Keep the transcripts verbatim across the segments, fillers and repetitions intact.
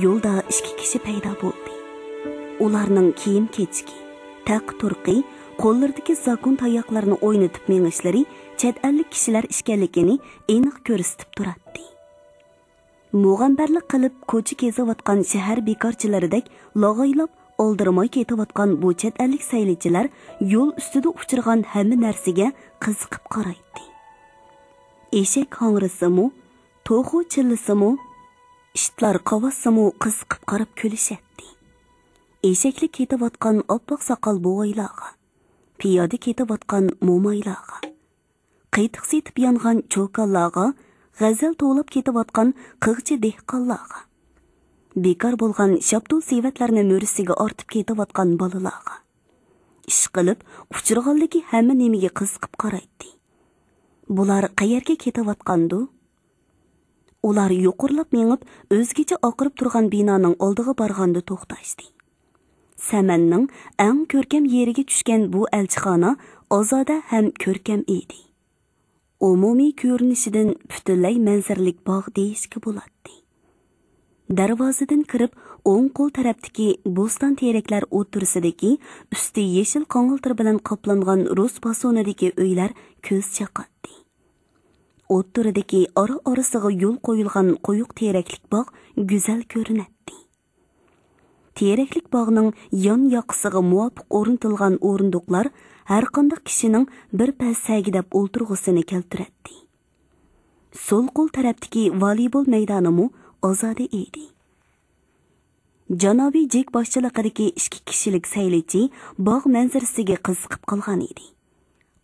يولدا ئىككى كىشى پەيدا بولدى. ئۇلارنىڭ كىيىم-كېچىكى، تەق-تۇرقى، قوللىرىدىكى زاكۇن تاياقلىرىنى ئوينىتىپ مېڭىشلىرى چەت ئەللىك كىشىلەر ئىكەنلىكىنى ئېنىق كۆرسىتىپ تۇراتتى. مۇغەمبەرلىك قىلىپ كوچا كېزىۋاتقان شەھەر بىكارچىلىرىدەك لاغايلاپ، ئالدىرىماي كېتىۋاتقان بۇ چەت ئەللىك سەيلىچىلەر يول ئۈستىدە ئۇچرىغان ھەممە نەرسىگە قىزىقىپ قارايتتى. ئېشەك ھاڭرىسىمۇ، توخۇ چىللىسىمۇ، ئىتلار قاۋاشسىمۇ قىزىقىپ قاراپ كۈلۈشەتتى. ئېشەكلىك كېتىۋاتقان ئاپئاق ساقال بوۋايلارغا، پىيادە كېتىۋاتقان مومايلارغا، قېتىق سېتىپ يانغان چوكانلارغا، غەزەل توۋلاپ كېتىۋاتقان قىغچە دېھقانلارغا، بىكار بولغان شاپتۇل سېۋەتلەرنى مۈرىسىگە ئارتىپ كېتىۋاتقان بالىلارغا، ئىشقىلىپ، ئۇچرىغانلىكى ھەممە نېمىگە قىزىقىپ قارايتتى. بۇلار قەيەرگە كېتىۋاتقاندۇ؟ ئۇلار يۇقىرىلاپ مېڭىپ، ئۆزگىچە ئاقىرىپ تۇرغان بىنانىڭ ئالدىغا بارغاندا توختاشتى. سەمەننىڭ ئەڭ كۆركەم يېرىگە چۈشكەن بۇ ئەلچىخانا ئازادە ھەم كۆركەم ئىدى. ئومۇمىي كۆرۈنۈشىدىن پۈتۈنلەي مەنزىرىلىك باغ دېيىشكە بولاتتى. دەرۋازىدىن كىرىپ، ئوڭ قول تەرەپتىكى بوستان تېرەكلەر ئوتتۇرىسىدىكى ئۈستى يېشىل قاڭالتىر بىلەن قاپلانغان رۇس پاسونىدىكى ئۆيلەر كۆز چاقاتتى. ئوتتۇرىدىكى ئارا-ئارىسىغا يول قويۇلغان قويۇق تېرەكلىك باغ گۈزەل كۆرۈنەتتى. تېرەكلىك باغنىڭ يان ياقىسىغا مۇۋاپىق ئورنىتىلغان ئورۇندۇقلار ھەرقانداق كىشىنىڭ بىر پەس سەگىدەپ ئولتۇرغۇسىنى كەلتۈرەتتى. سول قول تەرەپتىكى ۋالىبول مەيدانىمۇ ئازادە ئىدى. جانابىي جېك باشچىلىقىدىكى ئىككى كىشىلىك سەيلىچى باغ مەنزىرىسىگە قىزىقىپ قالغان ئىدى.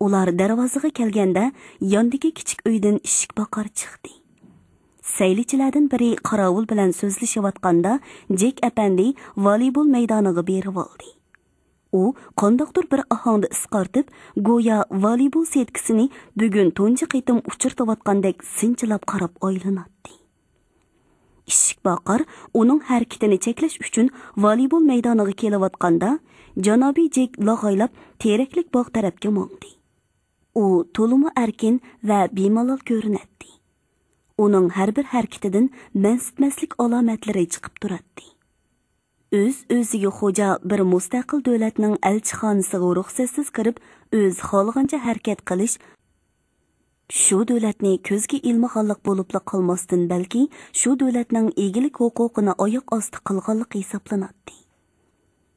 ئۇلار دەرۋازىغا كەلگەندە، ياندىكى كىچىك ئۆيدىن ئىشىك باقار چىقتى. سەيلىچىلەردىن بىرى قاراۋۇل بىلەن سۆزلىشىۋاتقاندا، جېك ئەپەندى ۋالىبول مەيدانىغا بېرىۋالدى. ئۇ قانداقتۇر بىر ئاھاڭدا ئىسقارتىپ، گويا ۋالىبول سېتكىسىنى بۈگۈن تۇنجى قېتىم ئۇچرىتىۋاتقاندەك سىنچىلاپ قاراپ ئايلىناتتى. ئىشىك باقار ئۇنىڭ ھەرىكىتىنى چەكلەش ئۈچۈن ۋالىبول مەيدانىغا كېلىۋاتقاندا، جانابىي جېك لاغايلاپ تېرەكلىك باغ تەرەپكە ماڭدى. ئۇ تولىمۇ ئەركىن ۋە بىمالال كۆرۈنەتتى. ئۇنىڭ ھەر بىر ھەرىكىتىدىن مەنسىتمەسلىك ئالامەتلىرى چىقىپ تۇراتتى. ئۆز-ئۆزىگە خوجا بىر مۇستەقىل دۆلەتنىڭ ئەلچىخانىسىغا رۇخسەتسىز كىرىپ، ئۆزى خالىغانچە ھەرىكەت قىلىش، شۇ دۆلەتنى كۆزگە ئىلمىغانلىق بولۇپلا قالماستىن، بەلكى شۇ دۆلەتنىڭ ئىگىلىك ھوقۇقىنى ئاياق ئاستى قىلغانلىق ھېسابلىناتتى.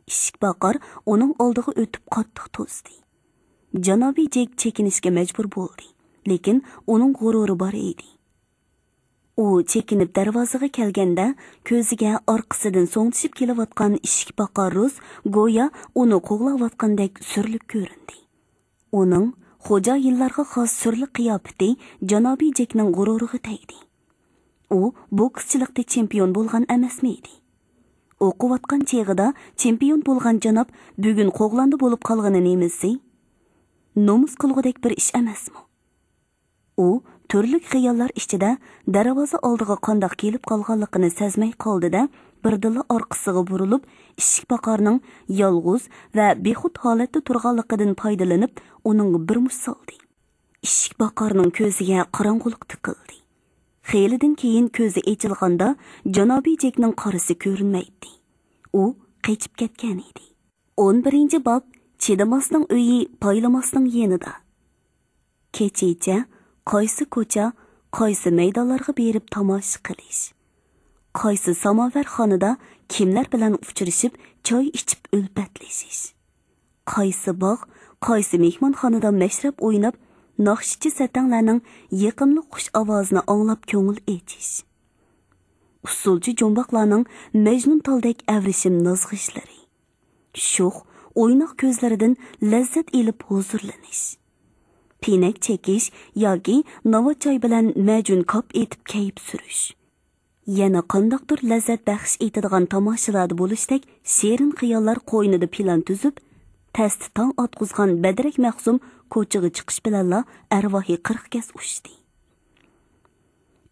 ئىشىك باقار ئۇنىڭ ئالدىغا ئۆتۈپ قاتتىق توستى. جانابىي جېك چېكىنىشكە مەجبۇر بولدى، لېكىن ئۇنىڭ غۇرۇرى بار ئىدى. ئۇ چېكىنىپ دەرۋازىغا كەلگەندە، كۆزىگە ئارقىسىدىن سوڭدىشىپ كېلىۋاتقان ئىشىك باقار رۇس گويا ئۇنى قوغلاۋاتقاندەك سۈرلۈك كۆرۈندى. ئۇنىڭ خوجايىنلارغا خاس سۈرلۈك قىياپىتى جانابىي جېكنىڭ غۇرۇرىغا تەگدى. ئۇ بوكسچىلىقتا چېمپىيون بولغان ئەمەسمىدى؟ ئوقۇۋاتقان چېغىدا چېمپىيون بولغان جاناب بۈگۈن قوغلاندا بولۇپ قالغىنى نېمىسى؟ نومۇس قىلغۇدەك بىر ئىش ئەمەسمۇ؟ ئۇ تۈرلۈك خىياللار ئىچىدە دەرۋازا ئالدىغا قانداق كېلىپ قالغانلىقىنى سەزمەي قالدى-دە، بىردىنلا ئارقىسىغا بۇرۇلۇپ، ئىشىك باقارنىڭ يالغۇز ۋە بىخۇد ھالەتتە تۇرغانلىقىدىن پايدىلىنىپ، ئۇنىڭغا بىر مۇشت سالدى. ئىشىك باقارنىڭ كۆزىگە قاراڭغۇلۇق تىقىلدى. خېلىدىن كېيىن كۆزى ئېچىلغاندا، جانابىي جېكنىڭ قارىسى كۆرۈنمەيتتى. ئۇ قېچىپ كەتكەن ئىدى. ئون بىرىنچى باب، چىدىماسنىڭ ئۆيى پايلىماسنىڭ يېنىدا. كېچىچە قايسى كوچا، قايسى مەيدانلارغا بېرىپ تاماشا قىلىش، قايسى ساماۋارخانىدا كىملەر بىلەن ئۇچرىشىپ چاي ئىچىپ ئۈلپەتلىشىش، قايسى باغ، قايسى مېھمانخانىدا مەشرەپ ئويناپ، ناخشىچى سەتەڭلەرنىڭ يېقىملىق خۇش ئاۋازىنى ئاڭلاپ كۆڭۈل ئېچىش، ئۇسسۇلچى جۇمباقلارنىڭ مەجنۇن تالدەك ئەۋرىشىم نازغىشلىرى، شوخ، ئويناق كۆزلىرىدىن لەززەت ئېلىپ ھۇزۇرلىنىش، پىنەك چېكىش ياكى ناۋا چاي بىلەن مەجۈن كاپ ئېتىپ كەيپ سۈرۈش، يەنە قانداقتۇر لەززەت بەخش ئېتىدىغان تاماشىلاردا بولۇشتەك شېرىن خىياللار قوينىدا پىلان تۈزۈپ، تەستە تاڭ ئاتقۇزغان بەدرەك مەخسۇم كوچىغا چىقىش بىلەنلا ئەرۋاھى قىرىق گەز ئۇچتى.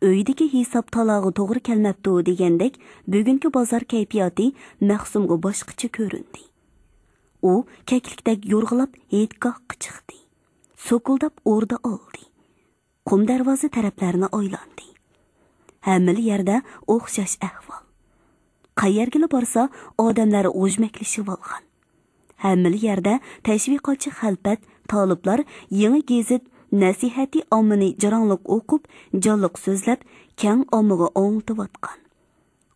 ئۆيدىكى ھېساب تالاغا توغرا كەلمەپتۇ دېگەندەك، بۈگۈنكى بازار كەيپىياتى مەخسۇمغا باشقىچە كۆرۈندى. ئۇ كەكلىكتەك يورغىلاپ ھېيتگاھقا چىقتى. سوكۇلداپ ئوردا ئالدى. قۇم دەرۋازا تەرەپلەرنى ئايلاندى. ھەممىلا يەردە ئوخشاش ئەھۋال. قەيەرگىلا بارسا، ئادەملەر غۇژمەكلىشىۋالغان. ھەممىلا يەردە تەشۋىقاتچى خەلپەت، تالىپلار يېڭى گېزىت نەسىھەتى ئاممىنى جاراڭلىق ئوقۇپ، جانلىق سۆزلەپ، كەڭ ئاممىغا ئاڭلىتىۋاتقان.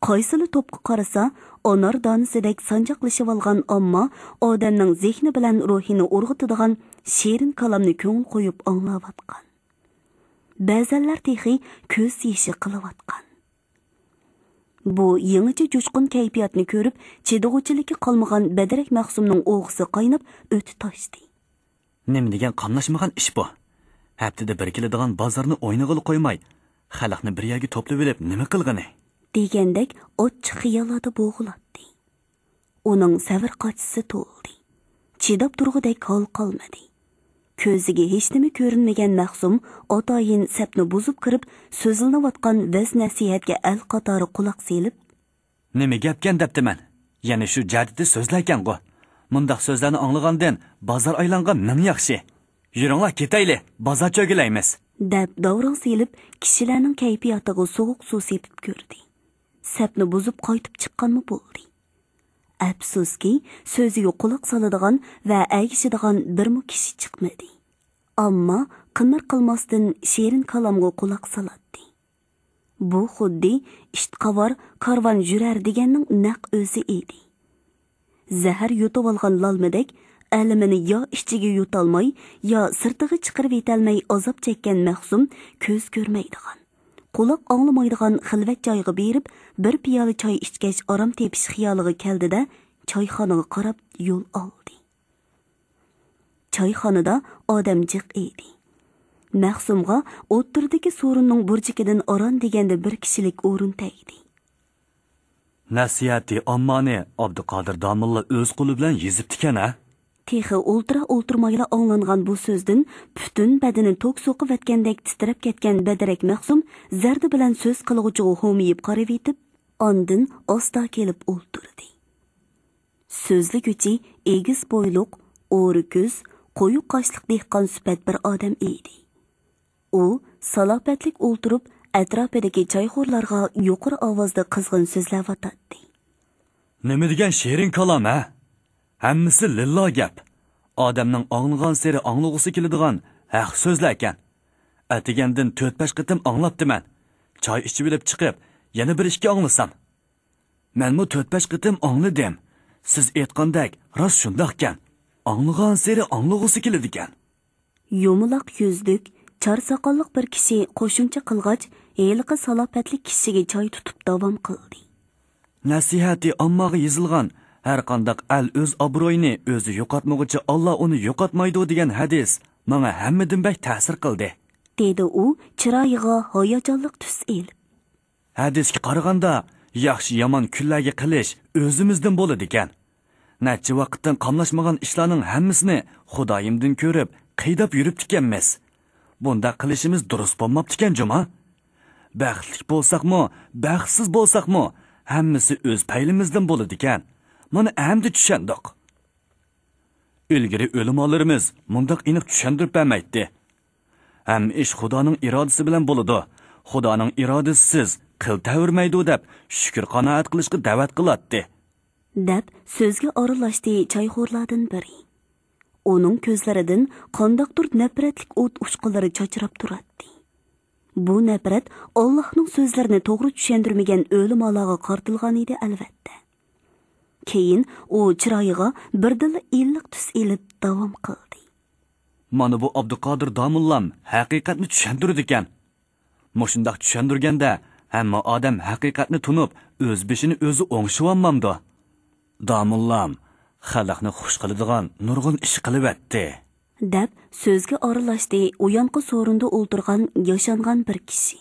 قايسىلا توپقا قارىسا، ئانار دانىسىدەك سانجاقلىشىۋالغان ئامما ئادەمنىڭ زېھنى بىلەن روھىنى ئۇرغۇتىدىغان شېرىن كالامنى كۆڭۈل قويۇپ ئاڭلاۋاتقان. بەزەنلەر تېخى كۆز يېشى قىلىۋاتقان. بۇ يېڭىچە جۇشقۇن كەيپىياتنى كۆرۈپ، چىدىغۇچىلىكى قالمىغان بەدرەك مەخسۇمنىڭ ئوغىسى قايناپ ئۆتى تاشتى. نېمە دېگەن قاملاشمىغان ئىش بۇ؟ ھەپتىدە بىر كېلىدىغان بازارنى ئوينىغىلى قويماي، خەلقنى بىر يەرگە توپلىۋېلىپ نېمە قىلغىنى؟ دېگەندەك ئاچچىق خىياللاردا بوغۇلاتتى. ئۇنىڭ سەۋر قاچىسى تولدى. چىداپ تۇرغۇدەك ھال قالمىدى. كۆزىگە ھېچنېمە كۆرۈنمىگەن مەخسۇم ئاتايىن سەپنى بۇزۇپ كىرىپ، سۆزلىنىۋاتقان ۋەز-نەسىھەتكە ئەل قاتارى قۇلاق سېلىپ، نېمە گەپكەن دەپتىمەن؟ يەنە شۇ جەدىتى سۆزلەركەنغۇ. مۇنداق سۆزلەرنى ئاڭلىغاندىن بازار ئايلانغان مىڭ ياخشى. يۈرۈڭلار كېتەيلى، بازار چۆگىلەيمىز. دەپ داۋراڭ سېلىپ، كىشىلەرنىڭ كەيپىياتىغا سوغۇق سۇ سېپىپ كۆردى. سەپنى بۇزۇپ قايتىپ چىققانمۇ بولدى. ئەپسۇسكى، سۆزىگە قۇلاق سالىدىغان ۋە ئەگىشىدىغان بىرمۇ كىشى چىقمىدى. ئامما قىمىر قىلماستىن شېرىن كالامغا قۇلاق سالاتتى. بۇ خۇددى ئىت قاۋار، كارۋان يۈرەر دېگەننىڭ نەق ئۆزى ئىدى. زەھەر يۇتۇۋالغان لالمىدەك ئەلىمىنى يا ئىچىگە يۇتالماي، يا سىرتىغا چىقىرىۋېتەلمەي ئازاب چەككەن مەخسۇم كۆز كۆرمەيدىغان، قۇلاق ئاڭلىمايدىغان خىلۋەت جايغا بېرىپ، بىر پىيالە چاي ئىچكەچ ئارام تېپىش خىيالىغا كەلدى-دە، چايخانىغا قاراپ يول ئالدى. چايخانىدا ئادەم جىق ئىدى. مەخسۇمغا ئوتتۇرىدىكى سورۇننىڭ بۇرجىكىدىن ئاران دېگەندە بىر كىشىلىك ئورۇن تەگدى. نەسىھەتى ئاممانى ئابدۇقادىر داموللا ئۆز قولى بىلەن يېزىپتىكەن ھە؟ تېخى ئولتۇرا ئولتۇرمايلا ئاڭلانغان بۇ سۆزدىن پۈتۈن بەدىنى توك سوقۇۋەتكەندەك تىترەپ كەتكەن بەدرەك مەخسۇم زەردە بىلەن سۆز قىلغۇچىغا ھومىيىپ قارىۋېتىپ، ئاندىن ئاستا كېلىپ ئولتۇردى. سۆزلىگۈچى ئېگىز بويلۇق، ئورا كۆز، قويۇق قاشلىق دېھقان سۈپەت بىر ئادەم ئىدى. ئۇ سالاپەتلىك ئولتۇرۇپ، ئەتراپىدىكى چايخورلارغا يۇقىرى ئاۋازدا قىزغىن سۆزلەۋاتاتتى. نېمە دېگەن شېرىن كالام ھە؟ ھەممىسى لىللا گەپ. ئادەمنىڭ ئاڭلىغانسېرى ئاڭلىغۇسى كېلىدىغان ھەق سۆزلەركەن. ئەتىگەندىن تۆت-بەش قېتىم ئاڭلاپتىمەن. چاي ئىچىۋېلىپ چىقىپ، يەنە بىر ئىككى ئاڭلىسام. مەنمۇ تۆت-بەش قېتىم ئاڭلىدىم. سىز ئېيتقاندەك، راست شۇنداقكەن. ئاڭلىغانسېرى ئاڭلىغۇسى كېلىدىكەن. يۇمىلاق يۈزلۈك، چار ساقاللىق بىر كىشى قوشۇمچە قىلغاچ، ھېلىقى سالاپەتلىك كىشىگە چاي تۇتۇپ داۋام قىلدى. نەسىھەتى ئامماغا يېزىلغان، ھەرقانداق ئەل ئۆز ئابرۇيىنى ئۆزى يوقاتمىغۇچە، ئاللا ئۇنى يوقاتمايدۇ دېگەن ھەدىس ماڭا ھەممىدىن بەك تەسىر قىلدى. دېدى ئۇ چىرايىغا ھاياجانلىق تۈس ئېلىپ. ھەدىسكە قارىغاندا، ياخشى-يامان كۈنلەرگە قىلىش ئۆزىمىزدىن بولىدىكەن. نەچچە ۋاقىتتىن قاملاشمىغان ئىشلارنىڭ ھەممىسىنى خۇدايىمدىن كۆرۈپ، قىيداپ يۈرۈپتىكەنمىز. بۇنداق قىلىشىمىز دۇرۇس بولماپتىكەن جۇما. بەختلىك بولساقمۇ، بەختسىز بولساقمۇ، ھەممىسى ئۆز پەيلىمىزدىن بولىدىكەن. مانا ئەمدى چۈشەندۇق. ئىلگىرى ئۆلىمالىرىمىز مۇنداق ئېنىق چۈشەندۈرۈپ بەرمەيتتى. ھەممە ئىش خۇدانىڭ ئىرادىسى بىلەن بولىدۇ. خۇدانىڭ ئىرادىسىسىز قىل تەۋرىمەيدۇ دەپ شۈكۈر قانائەت قىلىشقا دەۋەت قىلاتتى. دەپ سۆزگە ئارىلاشتى چايخورلاردىن بىرى. ئۇنىڭ كۆزلىرىدىن قانداقتۇر نەپرەتلىك ئوت ئۇچقۇنلىرى چاچراپ تۇراتتى. بۇ نەپرەت ئاللاھنىڭ سۆزلىرىنى توغرا چۈشەندۈرمىگەن ئۆلىمالارغا قارىتىلغان ئىدى، ئەلۋەتتە. كېيىن ئۇ چىرايىغا بىردىنلا ئىللىق تۈس ئېلىپ داۋام قىلدى. مانا بۇ ئابدۇقادىر داموللام ھەقىقەتنى چۈشەندۈرىدىكەن. مۇشۇنداق چۈشەندۈرگەندە، ھەممە ئادەم ھەقىقەتنى تونۇپ، ئۆز بېشىنى ئۆزى ئوڭشىۋالمامدۇ؟ داموللام خەلقنى خۇش قىلىدىغان نۇرغۇن ئىش قىلىۋەتتى. دەپ سۆزگە ئارىلاشتى ئۇيانقى سورۇندا ئولتۇرغان ياشانغان بىر كىشى.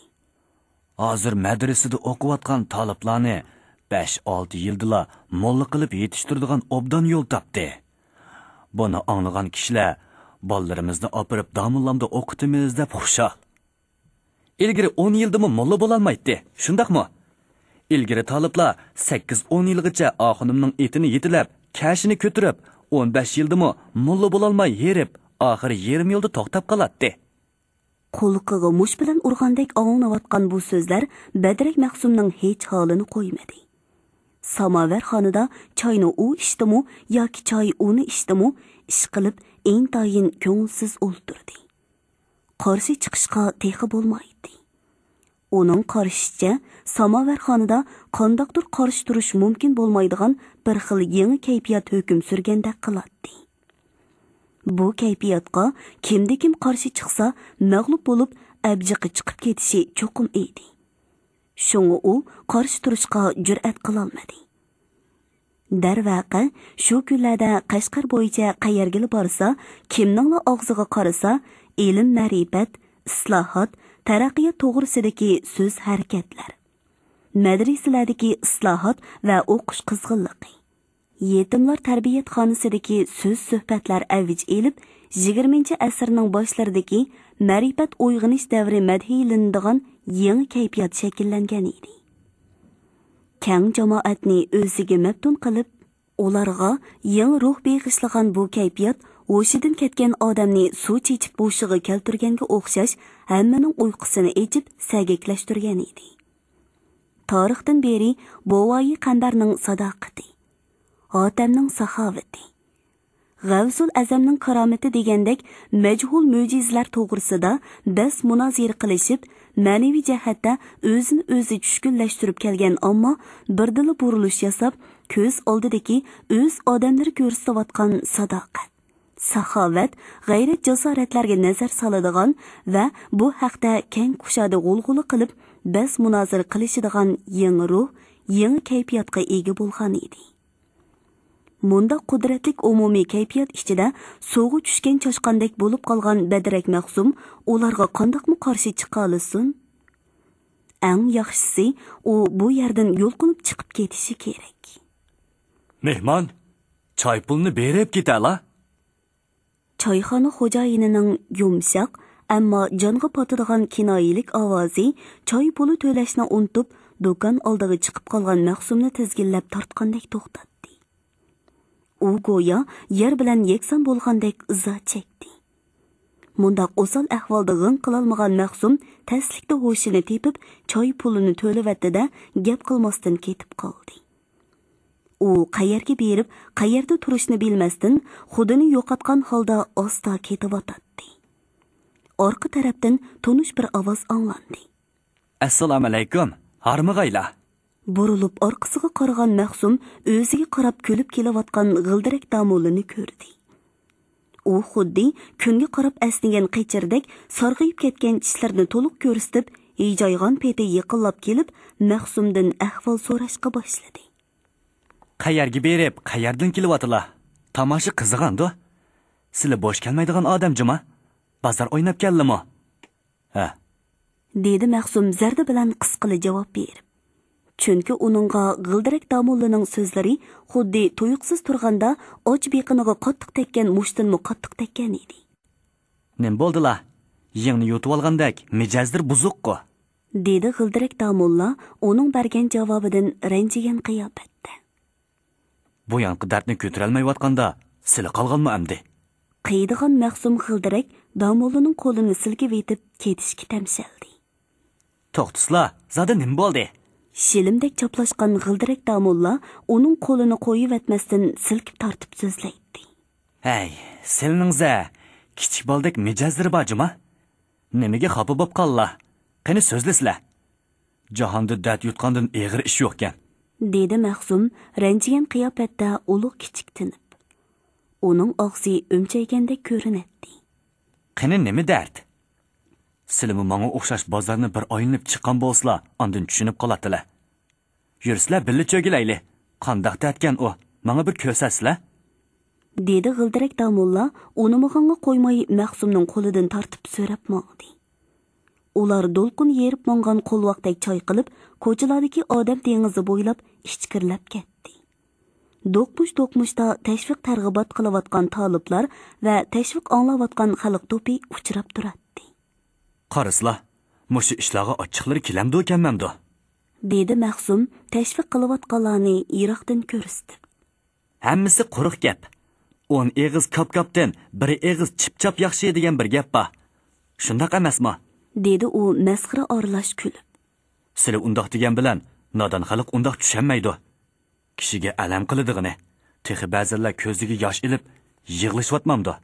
ھازىر مەدرىسىدە ئوقۇۋاتقان تالىپلارنى بەش-ئالتە يىلدىلا موللا قىلىپ يېتىشتۈرىدىغان ئوبدان يول تاپتى. بۇنى ئاڭلىغان كىشىلەر، بالىلىرىمىزنى ئاپىرىپ داموللامدا ئوقۇتىمىز دەپ خۇشال. ئىلگىرى ئون يىلدىمۇ موللا بولالمايتتى، شۇنداقمۇ؟ ئىلگىرى تالىپلار سەككىز-ئون يىلغىچە ئاخۇنۇمنىڭ ئېتىنى يېتىلەپ، كەشىنى كۆتۈرۈپ، ئون بەش يىلدىمۇ موللا بولالماي ھېرىپ، ئاخىرى يېرىم يولدا توختاپ قالاتتى. قۇلىقىغا مۇش بىلەن ئۇرغاندەك ئاڭلىنىۋاتقان بۇ سۆزلەر بەدرەك مەخسۇمنىڭ ھېچ ھالىنى قويمىدى. ساماۋارخانىدا چاينى ئۇ ئىچتىمۇ ياكى چاي ئۇنى ئىچتىمۇ، ئىشقىلىپ ئىنتايىن كۆڭۈلسىز ئولتۇردى. قارشى چىقىشقا تېخى بولمايتتى. ئۇنىڭ قارىشىچە، ساماۋارخانىدا قانداقتۇر قارشى تۇرۇش مۇمكىن بولمايدىغان بىر خىل يېڭى كەيپىيات ھۆكۈم سۈرگەندەك قىلاتتى. بۇ كەيپىياتقا كىمدە كىم قارشى چىقسا، مەغلۇپ بولۇپ، ئەبجىقى چىقىپ كېتىشى چوقۇم ئىدى. شۇڭا ئۇ قارشى تۇرۇشقا جۈرئەت قىلالمىدى. دەرۋەقە، شۇ كۈنلەردە قەشقەر بويىچە قەيەرگىلا بارسا، كىمنىڭلا ئاغزىغا قارىسا، ئىلىم-مەرىپەت، ئىسلاھات، تەرەققىيات توغرىسىدىكى سۆز-ھەرىكەتلەر، مەدرىسىلەردىكى ئىسلاھات ۋە ئوقۇش قىزغىنلىقى، يېتىملار تەربىيەتخانىسىدىكى سۆز-سۆھبەتلەر ئەۋج ئېلىپ، يىگىرمىنچى ئەسىرنىڭ باشلىرىدىكى مەرىپەت ئويغىنىش دەۋرى مەدھىيلىنىدىغان يېڭى كەيپىيات شەكىللەنگەن ئىدى. كەڭ جامائەتنى ئۆزىگە مەپتۇن قىلىپ، ئۇلارغا يېڭى روھ بېغىشلىغان بۇ كەيپىيات ھوشىدىن كەتكەن ئادەمنى سۇ چېچىپ ھوشىغا كەلتۈرگەنگە ئوخشاش، ھەممىنىڭ ئۇيقۇسىنى ئېچىپ، سەگەكلەشتۈرگەن ئىدى. تارىختىن بېرى بوۋايى قەمبەرنىڭ ساداقىتى، ھاتەمنىڭ ساخاۋىتى، غەۋزۇل ئەزەمنىڭ كارامىتى دېگەندەك مەجھۇل مۆجىزىلەر توغرىسىدا بەس-مۇنازىرە قىلىشىپ، مەنىۋى جەھەتتە ئۆزىنى ئۆزى چۈشكۈنلەشتۈرۈپ كەلگەن، ئەمما بىردىنلا بۇرۇلۇش ياساپ، كۆز ئالدىدىكى ئۆز ئادەملىرى كۆرسىتىۋاتقان ساداقەت، ساخاۋەت، غەيرەت-جاسارەتلەرگە نەزەر سالىدىغان ۋە بۇ ھەقتە كەڭ كۇشادە غۇلغۇلا قىلىپ، بەس-مۇنازىرە قىلىشىدىغان يېڭى روھ، يېڭى كەيپىياتقا ئىگە بولغان ئىدى. مۇنداق قۇدرەتلىك ئومۇمىي كەيپىيات ئىچىدە سۇغا چۈشكەن چاشقاندەك بولۇپ قالغان بەدرەك مەخسۇم ئۇلارغا قانداقمۇ قارشى چىقالىسۇن؟ ئەڭ ياخشىسى، ئۇ بۇ يەردىن يۇلقۇنۇپ چىقىپ كېتىشى كېرەك. مېھمان، چاي پۇلنى بېرىپ كېتەلا. چايخانا خوجايىنىنىڭ يۇمشاق، ئەمما جانغا پاتىدىغان كىنايىلىك ئاۋازى چاي پۇلى تۆلەشنى ئۇنتۇپ، دۇكان ئالدىغا چىقىپ قالغان مەخسۇمنى تىزگىنلەپ تارتقاندەك توختاتتى. ئۇ گويا يەر بىلەن يەكسان بولغاندەك ئىزا چەكتى. مۇنداق ئوسال ئەھۋالدا غىڭ قىلالمىغان مەخسۇم تەسلىكتە ھوشىنى تېپىپ، چاي پۇلىنى تۆلىۋەتتى-دە، گەپ قىلماستىن كېتىپ قالدى. ئۇ قەيەرگە بېرىپ، قەيەردە تۇرۇشنى بىلمەستىن، خۇدىنى يوقاتقان ھالدا ئاستا كېتىۋاتاتتى. ئارقا تەرەپتىن تونۇش بىر ئاۋاز ئاڭلاندى. ئەسسالامۇئەلەيكۇم، ھارمىغايلا. بۇرۇلۇپ ئارقىسىغا قارىغان مەخسۇم ئۆزىگە قاراپ كۈلۈپ كېلىۋاتقان غىلدىرەك داموللىنى كۆردى. ئۇ خۇددى كۈنگە قاراپ ئەسنىگەن قېچىردەك سارغىيىپ كەتكەن چىشلىرىنى تولۇق كۆرسىتىپ، ھىجايغان پېتى يېقىنلاپ كېلىپ، مەخسۇمدىن ئەھۋال سوراشقا باشلىدى. قەيەرگە بېرىپ، قەيەردىن كېلىۋاتىلا؟ تاماشا قىزىغاندۇ؟ سىلى بوش كەلمەيدىغان ئادەم جۇما؟ بازار ئويناپ كەلدىمۇ؟ ھە. دېدى مەخسۇم زەردە بىلەن قىسقىلا جاۋاب بېرىپ. چۈنكى ئۇنىڭغا غىلدىرەك داموللىنىڭ سۆزلىرى خۇددى تۇيۇقسىز تۇرغاندا ئاچ بېقىنىغا قاتتىق تەگكەن مۇشتتىنمۇ قاتتىق تەگكەن ئىدى. نېمە بولدىلا؟ يېڭىنى يۇتۇۋالغاندەك مىجەزلىرى بۇزۇققۇ. دېدى غىلدىرەك داموللا ئۇنىڭ بەرگەن جاۋابىدىن رەنجىگەن قىياپەتتە. بۇ يانقى دەردنى كۆتۈرەلمەيۋاتقاندا سىلى قالغانمۇ ئەمدى؟ قىيىدىغان مەخسۇم غىلدىرەك داموللىنىڭ قولىنى سىلكىۋېتىپ كېتىشكە تەمشەلدى. توختىسىلا، زادى نېمە بولدى؟ شىلىمدەك چاپلاشقان غىلدىرەك داموللا ئۇنىڭ قولىنى قويۇۋەتمەستىن سىلكىپ تارتىپ سۆزلەيتتى. ھەي، سىلىنىڭزە كىچىك بالىدەك مىجەزلىرى بار جۇما؟ نېمىگە خاپا بوپ قاللا؟ قېنى سۆزلىسىلە. جاھاندا دەرد يۇتقاندىن ئېغىر ئىش يوقكەن. دېدى مەخسۇم رەنجىگەن قىياپەتتە ئۇلۇغ كىچىك تىنىپ. ئۇنىڭ ئاغزى ئۈمچەيگەندەك كۆرۈنەتتى. قېنى نېمە دەرد؟ سىلىمۇ ماڭا ئوخشاش بازارنى بىر ئايلىنىپ چىققان بولسىلا، ئاندىن چۈشىنىپ قالاتتىلە. يۈرسىلە بىللە چۆگىلەيلى. قانداق دەرتكەن ئۇ؟ ماڭا بىر كۆرسەتسىلە. دېدى غىلدىرەك داموللا ئۇنىمىغانغا قويماي مەخسۇمنىڭ قولىدىن تارتىپ سۆرەپ ماڭدى. ئۇلار دولقۇن يېرىپ ماڭغان قولۋاقتەك چايقىلىپ، كوچىلاردىكى ئادەم دېڭىزى بويلاپ ئىچكىرىلەپ كەتتى. دوقمۇش-دوقمۇشتا تەشۋىق تەرغىبات قىلىۋاتقان تالىپلار ۋە تەشۋىق ئاڭلاۋاتقان خەلق توپى ئۇچراپ تۇراتتى. قارىسىلا، مۇشۇ ئىشلارغا ئاچچىقلىرى كېلەمدۇ، كەلمەمدۇ؟ دېدى مەخسۇم تەشۋىق قىلىۋاتقانلارنى يىراقتىن كۆرسىتىپ. ھەممىسى قۇرۇق گەپ. ئون ئېغىز كاپ-كاپتىن بىر ئېغىز چىپ-چاپ ياخشى دېگەن بىر گەپ بار. شۇنداق ئەمەسمۇ؟ دېدى ئۇ مەسخىرە ئارىلاش كۈلۈپ. سىلى ئۇنداق دېگەن بىلەن نادان خەلق ئۇنداق چۈشەنمەيدۇ. كىشىگە ئەلەم قىلىدىغىنى، تېخى بەزىلەر كۆزىگە ياش ئېلىپ، يىغلىشىۋاتمامدۇ؟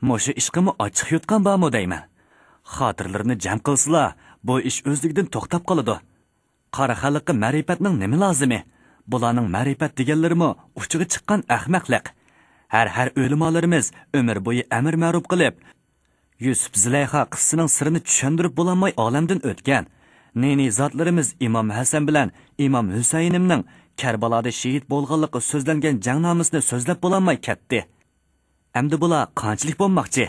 مۇشۇ ئىشقىمۇ ئاچچىق يۇتقان بارمۇ دەيمەن. خاتىرىلىرىنى جەم قىلسىلا، بۇ ئىش ئۆزلۈكىدىن توختاپ قالىدۇ. قارا خەلققە مەرىپەتنىڭ نېمە لازىمى؟ بۇلارنىڭ مەرىپەت دېگەنلىرىمۇ ئۇچىغا چىققان ئەخمەقلىق. ھەر، ھەر ئۆلىمالىرىمىز ئۆمۈر بويى ئەمىر مەرۇپ قىلىپ، يۈسۈپ زۇلەيخا قىسسىسىنىڭ سىرىنى چۈشەندۈرۈپ بولالماي ئالەمدىن ئۆتكەن. نى، نى زاتلىرىمىز ئىمام ھەسەن بىلەن ئىمام ھۈسەيىنىمنىڭ كەربالادا شېھىت بولغانلىقى سۆزلەنگەن جەڭنامىسىنى سۆزلەپ بولالماي كەتتى. ئەمدى بۇلار قانچىلىك بولماقچى؟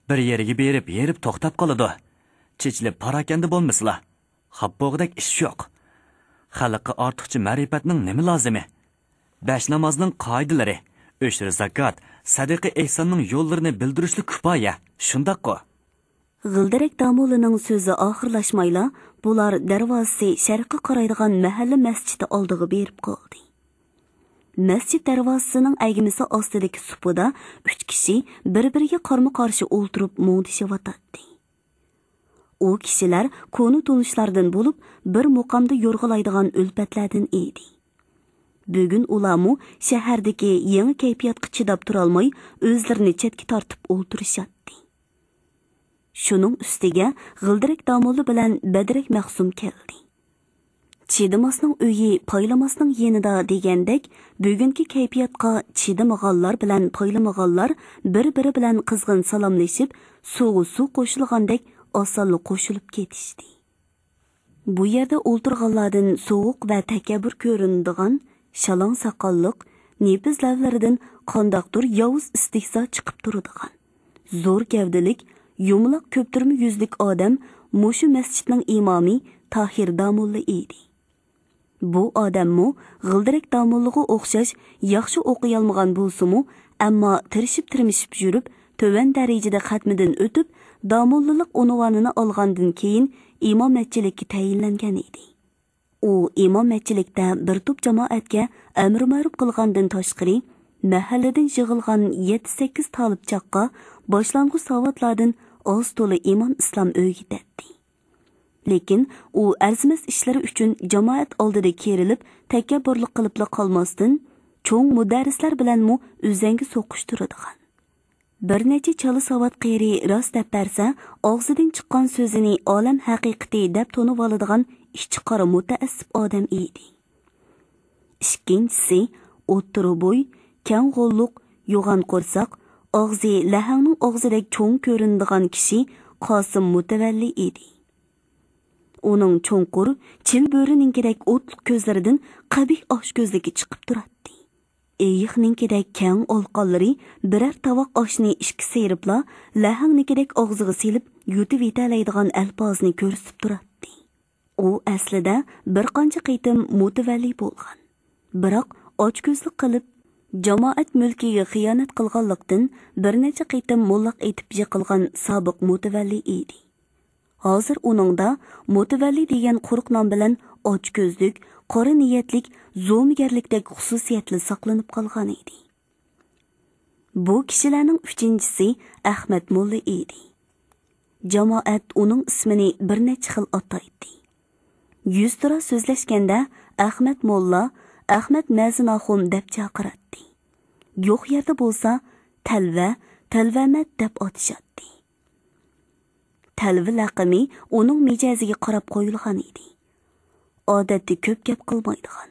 بىر يەرگە بېرىپ، ھېرىپ توختاپ قالىدۇ. چېچىلىپ پاراكەندە بولمىسىلا، خاپا بولغۇدەك ئىش يوق. خەلققە ئارتۇقچە مەرىپەتنىڭ نېمە لازىمى؟ بەش نامازنىڭ قائىدىلىرى، ئۆشۈر زاكات، سەدىقە ئېھساننىڭ يوللىرىنى بىلدۈرۈشلا كۇپايە، شۇنداققۇ؟ غىلدىرەك داموللىنىڭ سۆزى ئاخىرلاشمايلا، بۇلار دەرۋازىسى شەرققە قارايدىغان مەھەللە مەسچىتى ئالدىغا بېرىپ قالدى. مەسچىت دەرۋازىسىنىڭ ئەگمىسى ئاستىدىكى سۇپىدا ئۈچ كىشى بىر-بىرىگە قارمۇ-قارشى ئولتۇرۇپ مۇڭدىشىۋاتاتتى. ئۇ كىشىلەر كونا تونۇشلاردىن بولۇپ، بىر مۇقامدا يورغىلايدىغان ئۈلپەتلەردىن ئىدى. بۈگۈن ئۇلارمۇ شەھەردىكى يېڭى كەيپىياتقا چىداپ تۇرالماي، ئۆزلىرىنى چەتكە تارتىپ ئولتۇرۇشاتتى. شۇنىڭ ئۈستىگە غىلدىرەك داموللا بىلەن بەدرەك مەخسۇم كەلدى. چىدىماسنىڭ ئۆيى پايلىماسنىڭ يېنىدا دېگەندەك، بۈگۈنكى كەيپىياتقا چىدىمىغانلار بىلەن پايلىمىغانلار بىر-بىرى بىلەن قىزغىن سالاملىشىپ، سۇغا سۇ قوشۇلغاندەك ئاسانلا قوشۇلۇپ كېتىشتى. بۇ يەردە ئولتۇرغانلاردىن سوغۇق ۋە تەكەببۇر كۆرۈنىدىغان، شالاڭ ساقاللىق، نېپىز لەۋلىرىدىن قانداقتۇر ياۋۇز ئىستېھزا چىقىپ تۇرىدىغان، زور گەۋدىلىك، يۇمىلاق كۆپتۈرمە يۈزلۈك ئادەم مۇشۇ مەسچىتنىڭ ئىمامى تاھىر داموللا ئىدى. بۇ ئادەممۇ غىلدىرەك داموللىغا ئوخشاش ياخشى ئوقۇيالمىغان بولسىمۇ، ئەمما تىرىشىپ-تىرمىشىپ يۈرۈپ، تۆۋەن دەرىجىدە خەتمىدىن ئۆتۈپ، داموللىلىق ئۇنۋانىنى ئالغاندىن كېيىن ئىمامەتچىلىككە تەيىنلەنگەن ئىدى. ئۇ ئىمامەتچىلىكتە بىر توپ جامائەتكە ئەمرۇ مەرۇپ قىلغاندىن تاشقىرى، مەھەللىدىن يىغىلغان يەتتە-سەككىز تالىپچاققا باشلانغۇچ ساۋاتلاردىن ئاز-تولا ئىمان-ئىسلام ئۆگىتەتتى. لېكىن ئۇ ئەرزىمەس ئىشلىرى ئۈچۈن جامائەت ئالدىدا كېرىلىپ، تەكەببۇرلۇق قىلىپلا قالماستىن، چوڭ مۇدەررىسلەر بىلەنمۇ ئۆزەڭگە سوقۇشتۇرىدىغان. بىر نەچچە چالا ساۋات قېرى راست دەپ بەرسە، ئاغزىدىن چىققان سۆزىنى ئالەم ھەقىقىتى دەپ تونۇۋالىدىغان ئىچى قارا مۇتەئەسسىپ ئادەم ئىدى. ئىككىنچىسى، ئوتتۇرا بوي، كەڭ غوللۇق، يوغان قورساق، ئاغزى لەھەڭنىڭ ئاغزىدەك چوڭ كۆرۈنىدىغان كىشى قاسىم مۇتەۋەللى ئىدى. ئۇنىڭ چوڭقۇر، چىل بۆرىنىڭكىدەك ئوتلۇق كۆزلىرىدىن قەبىھ ئاچكۆزلۈكى چىقىپ تۇراتتى. ئېيىقنىڭكىدەك كەڭ ئالقانلىرى بىرەر تاۋاق ئاشنى ئىككى سىيرىپلا، لەھەڭنىڭكىدەك ئاغزىغا سېلىپ يۇتۇۋېتەلەيدىغان ئەلپازنى كۆرسىتىپ تۇراتتى. ئۇ ئەسلىدە بىر قانچە قېتىم مۇتەۋەللى بولغان. بىراق ئاچكۆزلۈك قىلىپ، جامائەت مۈلكىگە خىيانەت قىلغانلىقتىن، بىر نەچچە قېتىم موللاق ئېتىپ يىقىلغان سابىق مۇتەۋەللى ئىدى. ھازىر ئۇنىڭدا مۇتەۋەللى دېگەن قۇرۇق نام بىلەن ئاچكۆزلۈك، قارا نىيەتلىك، زومىگەرلىكتەك خۇسۇسىيەتلا ساقلىنىپ قالغان ئىدى. بۇ كىشىلەرنىڭ ئۈچىنچىسى ئەخمەت موللا ئىدى. جامائەت ئۇنىڭ ئىسمىنى بىر نەچچە خىل ئاتايتتى. يۈزتۇرا سۆزلەشكەندە ئەخمەت موللا، ئەخمەت مەزىن ئاخۇن دەپ چاقىراتتى. يوق يەردە بولسا تەلۋە، تەلۋەمەت دەپ ئاتىشاتتى. تەلۋە لەقىمى ئۇنىڭ مىجەزىگە قاراپ قويۇلغان ئىدى. ئادەتتە كۆپ گەپ قىلمايدىغان،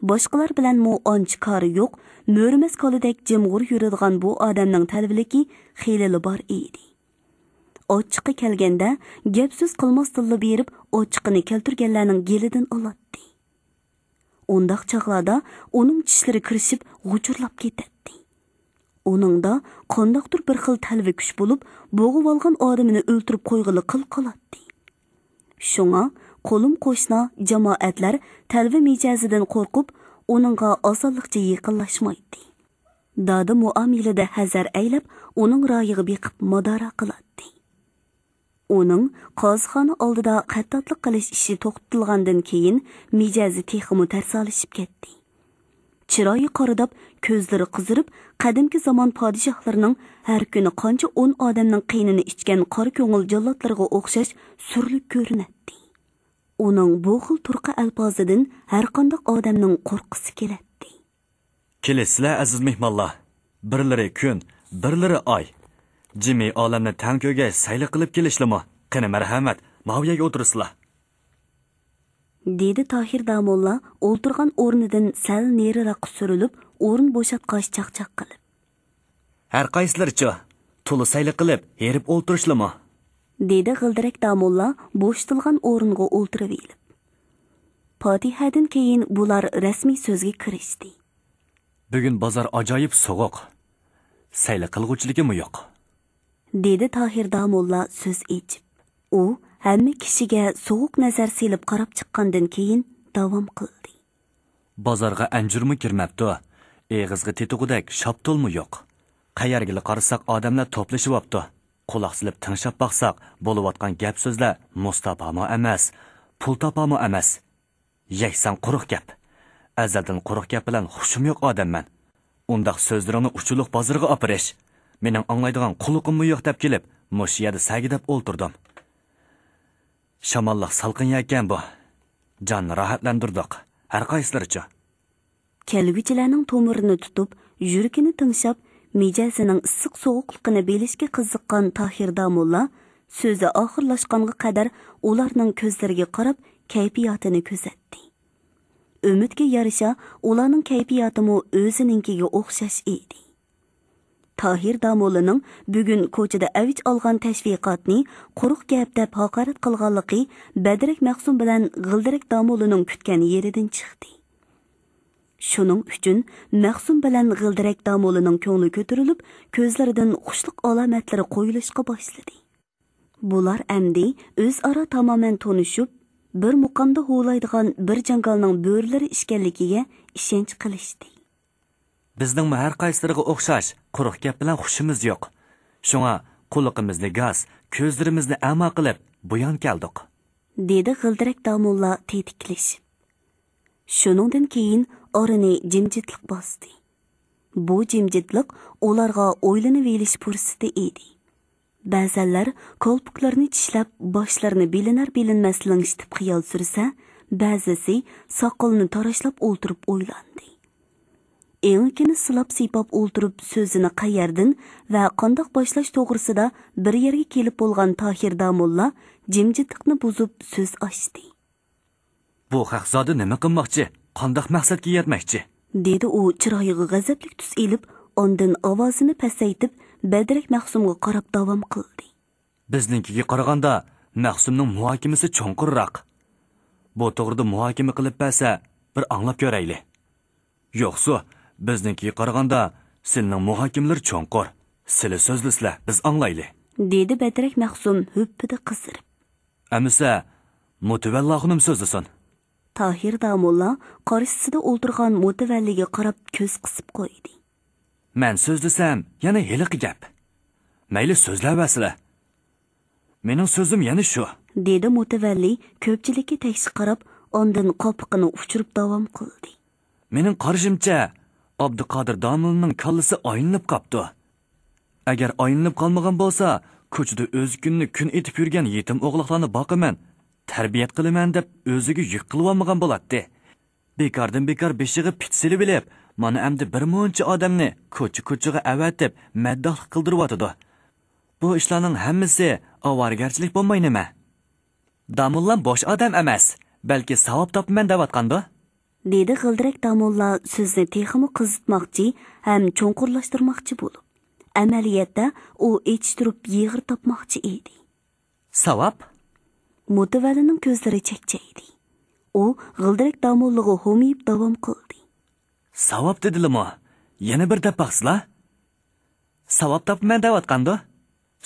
باشقىلار بىلەنمۇ ئانچە كارى يوق، مۆرىمەس كالىدەك جىمغۇر يۈرىدىغان بۇ ئادەمنىڭ تەلۋىلىكى خېلىلا بار ئىدى. ئاچچىقى كەلگەندە، گەپ-سۆز قىلماستىنلا بېرىپ، ئاچچىقىنى كەلتۈرگەنلەرنىڭ گېلىدىن ئالاتتى. ئۇنداق چاغلاردا ئۇنىڭ چىشلىرى كىرىشىپ، غۇچۇرلاپ كېتەتتى. ئۇنىڭدا قانداقتۇر بىر خىل تەلۋە كۈچ بولۇپ، بوغۇۋالغان ئادىمىنى ئۆلتۈرۈپ قويغىلى قىل قالاتتى. شۇڭا قولۇم-قوشنا، جامائەتلەر تەلۋە مىجەزىدىن قورقۇپ، ئۇنىڭغا ئاسانلىقچە يېقىنلاشمايتتى. دادا مۇئامىلىدە ھەزەر ئەيلەپ، ئۇنىڭ رايىغا بېقىپ مادارا قىلاتتى. ئۇنىڭ قازىخانا ئالدىدا خەتتاتلىق قىلىش ئىشى توختىتىلغاندىن كېيىن، مىجەزى تېخىمۇ تەرسالىشىپ كەتتى. چىرايى قارىداپ، كۆزلىرى قىزىرىپ، قەدىمكى زامان پادىشاھلىرىنىڭ ھەر كۈنى قانچە ئون ئادەمنىڭ قېنىنى ئىچكەن قارا كۆڭۈل جاللاتلىرىغا ئوخشاش سۈرلۈك كۆرۈنەتتى. ئۇنىڭ بۇ خىل تۇرقى ئەلپازىدىن ھەرقانداق ئادەمنىڭ قورققۇسى كېلەتتى. كېلىسىلە، ئەزىز مېھمانلار. بىرلىرى كۈن، بىرلىرى ئاي. جىمى ئالەمنى تەڭ كۆرگەچ سەيلە قىلىپ كېلىشلىمۇ؟ قېنى، مەرھەمەت، ماۋۇ يەرگە ئولتۇرىسىلا. دېدى تاھىر داموللا ئولتۇرغان ئورنىدىن سەل نېرىراققا سۈرۈلۈپ، ئورۇن بوشاتقاچ چاقچاق قىلىپ. ھەر قايسىلىرىچۇ؟ تولا سەيلە قىلىپ، ھېرىپ ئولتۇرۇشلىمۇ؟ دېدى غىلدىرەك داموللا بوشىتىلغان ئورۇنغا ئولتۇرۇۋېلىپ. پاتىھەدىن كېيىن بۇلار رەسمىي سۆزگە كىرىشتى. بۈگۈن بازار ئاجايىپ سوغۇق. سەيلە قىلغۇچىلىكىمۇ يوق. دېدى تاھىر داموللا سۆز ئېچىپ. ئۇ ھەممە كىشىگە سوغۇق نەزەر سېلىپ قاراپ چىققاندىن كېيىن داۋام قىلدى. بازارغا ئەنجۈرمۇ كىرمەپتۇ. ئېغىزغا تېتىغۇدەك شاپتۇلمۇ يوق. قەيەرگىلا قارىساق ئادەملەر توپلىشىۋاپتۇ. قۇلاق سېلىپ تىڭشاپ باقساق، بولۇۋاتقان گەپ سۆزلەر مۇستاپامۇ ئەمەس، پۇل تاپامۇ ئەمەس. يەكسان قۇرۇق گەپ. ئەزەلدىن قۇرۇق گەپ بىلەن خۇشۇم يوق ئادەممەن. ئۇنداق سۆزلىرىڭنى ئۇچۇرلۇق بازىرىغا ئاپىرىش. مېنىڭ ئاڭلايدىغان قۇلىقىممۇ يوق دەپ كېلىپ، مۇشۇ يەردە سەگىدەپ ئولتۇردۇم. شاماللىق سالقىن يەكەن بۇ. جاننى راھەتلەندۈردۇق. ھەر قايسىلىرىچۇ؟ كەلگۈچىلەرنىڭ تومۇرىنى تۇتۇپ، يۈرىكىنى تىڭشاپ، مىجەزىنىڭ ئىسسىق سوغۇقلۇقىنى بىلىشكە قىزىققان تاھىر داموللا سۆزى ئاخىرلاشقانغا قەدەر ئۇلارنىڭ كۆزلىرىگە قاراپ، كەيپىياتىنى كۆزەتتى. ئۈمىدكە يارىشا، ئۇلارنىڭ كەيپىياتىمۇ ئۆزىنىڭكىگە ئوخشاش ئىدى. تاھىر داموللىنىڭ بۈگۈن كوچىدا ئەۋج ئالغان تەشۋىقاتنى قۇرۇق گەپ دەپ ھاقارەت قىلغانلىقى بەدرەك مەخسۇم بىلەن غىلدىرەك داموللىنىڭ كۈتكەن يېرىدىن چىقتى. شۇنىڭ ئۈچۈن مەخسۇم بىلەن غىلدىرەك داموللىنىڭ كۆڭلى كۆتۈرۈلۈپ، كۆزلىرىدىن خۇشلۇق ئالامەتلىرى قويۇلۇشقا باشلىدى. بۇلار ئەمدى ئۆزئارا تامامەن تونۇشۇپ، بىر مۇقامدا ھۇۋلايدىغان بىر جاڭگالنىڭ بۆرىلىرى ئىكەنلىكىگە ئىشەنچ قىلىشتى. بىزنىڭمۇ ھەر قايسىلىرىغا ئوخشاش قۇرۇق گەپ بىلەن خۇشىمىز يوق. شۇڭا قۇلىقىمىزنى گاس، كۆزلىرىمىزنى ئەما قىلىپ، بۇيان كەلدۇق. دېدى غىلدىرەك داموللا تېتىكلىشىپ. شۇنىڭدىن كېيىن ئارىنى جىمجىتلىق باستى. بۇ جىمجىتلىق ئۇلارغا ئويلىنىۋېلىش پۇرسىتى ئىدى. بەزەنلەر كالپۇكلىرىنى چىشلەپ، باشلىرىنى بىلىنەر-بىلىنمەس لىڭشىتىپ خىيال سۈرسە، بەزىسى ساقىلىنى تاراشلاپ ئولتۇرۇپ ئويلاندى. ئېڭىكىنى سىلاپ-سىيپاپ ئولتۇرۇپ سۆزىنى قەيەردىن ۋە قانداق باشلاش توغرىسىدا بىر يەرگە كېلىپ بولغان تاھىر داموللا جىمجىتلىقنى بۇزۇپ سۆز ئاچتى. بۇ خەق زادى نېمە قىلماقچى؟ قانداق مەقسەتكە يەتمەكچى؟ دېدى ئۇ چىرايىغا غەزەپلىك تۈس ئېلىپ، ئاندىن ئاۋازىنى پەسەيتىپ، بەدرەك مەخسۇمغا قاراپ داۋام قىلدى. بىزنىڭكىگە قارىغاندا مەخسۇمنىڭ مۇھاكىمىسى چوڭقۇرراق. بۇ توغرىدا مۇھاكىمە قىلىپ بەرسە، بىر ئاڭلاپ كۆرەيلى. يوقسۇ، بىزنىڭكىگە قارىغاندا سىلىنىڭ مۇھاكىمىلىرى چوڭقۇر. سىلى سۆزلىسىلە، بىز ئاڭلايلى. دېدى بەدرەك مەخسۇم ھۈپپىدە قىزىرىپ. ئەمىسە، مۇتىۋەللا خانىم سۆزلىسۇن. تاھىر داموللا قارشىسىدا ئولتۇرغان مۇتىۋەللىگە قاراپ كۆز قىسىپ قويدى. مەن سۆزلىسەم، يەنە ھېلىقى گەپ. مەيلى، سۆزلەۋەرسىلە. مېنىڭ سۆزۈم يەنە شۇ. دېدى مۇتىۋەللى كۆپچىلىككە تەكشى قاراپ، ئاندىن قاپىقىنى ئۇچۇرۇپ داۋام قىلدى. مېنىڭ قارىشىمچە، ئابدۇقادىر داموللىنىڭ كاللىسى ئايلىنىپ قاپتۇ. ئەگەر ئايلىنىپ قالمىغان بولسا، كوچىدا ئۆز كۈنىنى كۈن ئېتىپ يۈرگەن يېتىم ئوغلاقلارنى باقىمەن، تەربىيەت قىلىمەن دەپ ئۆزىگە يۈك قىلىۋالمىغان بولاتتى. بىكاردىن بىكار بېشىغا پىت سېلىۋېلىپ، مانا ئەمدى بىر مۇنچە ئادەمنى كوچا-كوچىغا ئەۋەتىپ، مەدداھلىق قىلدۇرۇۋاتىدۇ. بۇ ئىشلارنىڭ ھەممىسى ئاۋارىگەرچىلىك بولماي نېمە؟ داموللام بوش ئادەم ئەمەس، بەلكى ساۋاب تاپىمەن دەۋاتقاندۇ؟ دېدى غىلدىرەك داموللا سۆزنى تېخىمۇ قىزىتماقچى ھەم چوڭقۇرلاشتۇرماقچى بولۇپ. ئەمەلىيەتتە ئۇ ئېچىشتۇرۇپ يېغىر تاپماقچى ئىدى. ساۋاب؟ مۇتىۋەللىنىڭ كۆزلىرى چەكچەيدى. ئۇ غىلدىرەك داموللىغا ھومىيىپ داۋام قىلدى. ساۋاب دېدىلىمۇ؟ يەنە بىر دەپ باقسىلا. ساۋاب تاپىمەن دەۋاتقاندۇ؟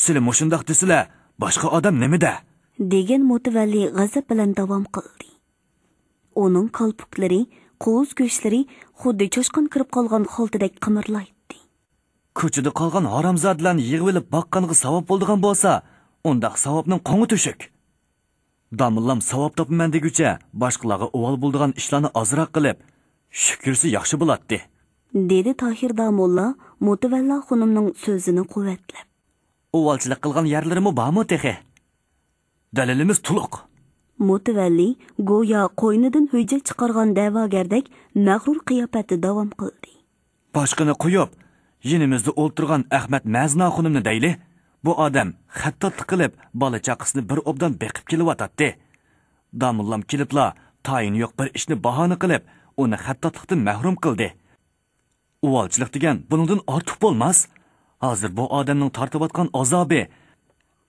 سىلى مۇشۇنداق دېسىلە، باشقا ئادەم نېمە دە؟ دېگەن مۇتىۋەللى غەزەپ بىلەن داۋام قىلدى. ئۇنىڭ كالپۇكلىرى، قوۋۇز گۆشلىرى خۇددى چاشقان كىرىپ قالغان خالتىدەك قىمىرلايتتى. كوچىدا قالغان ھارامزادىلەرنى يىغىۋېلىپ باققانغا ساۋاب بولىدىغان بولسا، ئۇنداق ساۋابنىڭ قوڭى تۆشۈك. داموللام ساۋاب تاپىمەن دېگۈچە، باشقىلارغا ئۇۋال بولىدىغان ئىشلارنى ئازراق قىلىپ، شۈكۈرسە ياخشى بولاتتى. دېدى تاھىر داموللا مۇتىۋەللا خۇنۇمنىڭ سۆزىنى قۇۋۋەتلەپ. ئۇۋالچىلىق قىلغان يەرلىرىمۇ بارمۇ تېخى؟ دەلىلىمىز تولۇق. مۇتەۋەللى گويا قوينىدىن ھۆججەت چىقارغان دەۋاگەردەك مەغرۇر قىياپەتتە داۋام قىلدى. باشقىنى قويۇپ، يېنىمىزدا ئولتۇرغان ئەخمەت مەزىن ئاخۇنۇمنى دەيلى. بۇ ئادەم خەتتاتلىق قىلىپ، بالا-چاقىسىنى بىر ئوبدان بېقىپ كېلىۋاتاتتى. داموللام كېلىپلا، تايىنى يوق بىر ئىشنى باھانە قىلىپ، ئۇنى خەتتاتلىقتىن مەھرۇم قىلدى. ئۇۋالچىلىق دېگەن بۇنىڭدىن ئارتۇق بولماس. ھازىر بۇ ئادەمنىڭ تارتىۋاتقان ئازابى،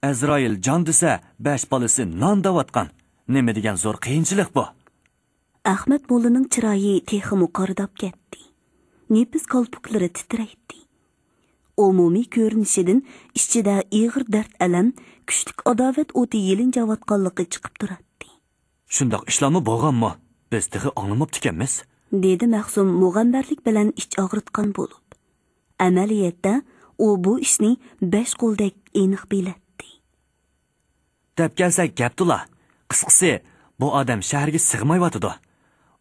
ئەزرائىل جان دېسە، بەش بالىسى نان دەۋاتقان. نېمە دېگەن زور قىيىنچىلىق بۇ! ئەخمەت موللىنىڭ چىرايى تېخىمۇ قارىداپ كەتتى. نېپىز كالپۇكلىرى تىترەيتتى. ئومۇمىي كۆرۈنۈشىدىن ئىچىدە ئېغىر دەرد-ئەلەم، كۈچلۈك ئاداۋەت ئوتى يېلىنجاۋاتقانلىقى چىقىپ تۇراتتى. شۇنداق ئىشلارمۇ بولغانمۇ؟ بىز تېخى ئاڭلىماپتىكەنمىز. دېدى مەخسۇم مۇغەمبەرلىك بىلەن ئىچ ئاغرىتقان بولۇپ. ئەمەلىيەتتە ئۇ بۇ ئىشنى بەش قولدەك ئېنىق بىلەتتى. دەپ كەلسەك گەپ تولا. قىسقىسى، بۇ ئادەم شەھەرگە سىغمايۋاتىدۇ.